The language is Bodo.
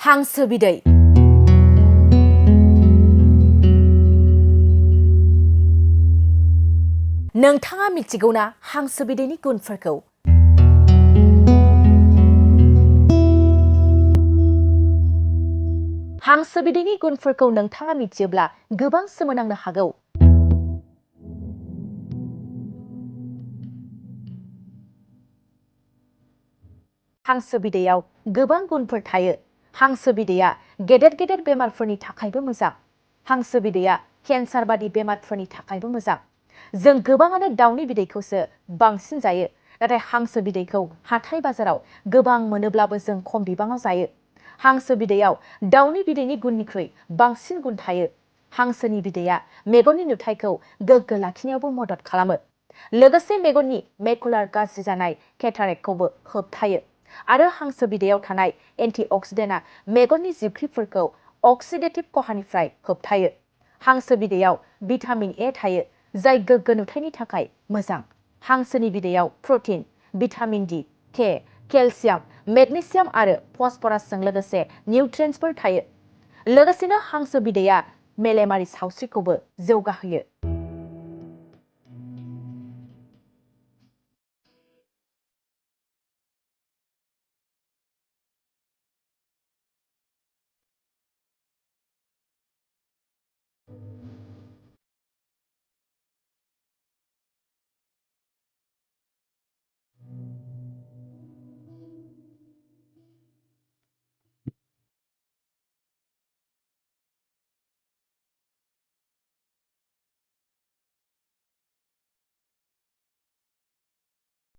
हांसो बिदै नोंथाङा मिथिगौना हांसो बिदैनि गुनफोरखौ? हांसो बिदैनि गुनफोरखौ नोंथाङा मिथियोब्ला गोबां सोमोनांनो हागौ। हांसो बिदैयाव गोबां गुनफोर थायो। हांसो बिदैया गेदेर बेमारफोरनि थाखायबो मोजां। हांसो बिदैया केन्सार बादि बेमारफोरनि थाखायबो मोजां। जों गोबाङानो दाउनि बिदैखौसो बांसिन जायो, नाथाय हांसो बिदैखौ हाथाय बाजाराव गोबां मोनोब्लाबो जों खम बिबाङाव जायो। हांसो बिदैयाव दाउनि बिदैनि गुननिख्रुइ बांसिन गुन थायो। हांसोनि बिदैया मेगननि नुथायखौ गोग्गो लाखिनायावबो मदद खालामो। लोगोसे मेगननि मेकुलार गाज्रि जानाय केटारेक्टखौबो होबथायो। आरो हांसो बिदैयाव थानाय एन्टिअक्सिडेन्टआ मेगननि जिबख्रिफोरखौ अक्सिडेटिभ खहानिफ्राय होबथायो। हांसो बिदैयाव भिटामिन ए थायो, जाय गोग्गो नुथायनि थाखाय मोजां। हांसोनि बिदैयाव प्रटिन, भिटामिन डी, के, केलसियाम, मेग्नेसियाम आरो फस्फरासजों लोगोसे निउट्रियेन्ट्सफोर थायो। लोगोसेनो हांसो बिदैया मेलेमारि सावस्रिखौबो जौगाहोयो।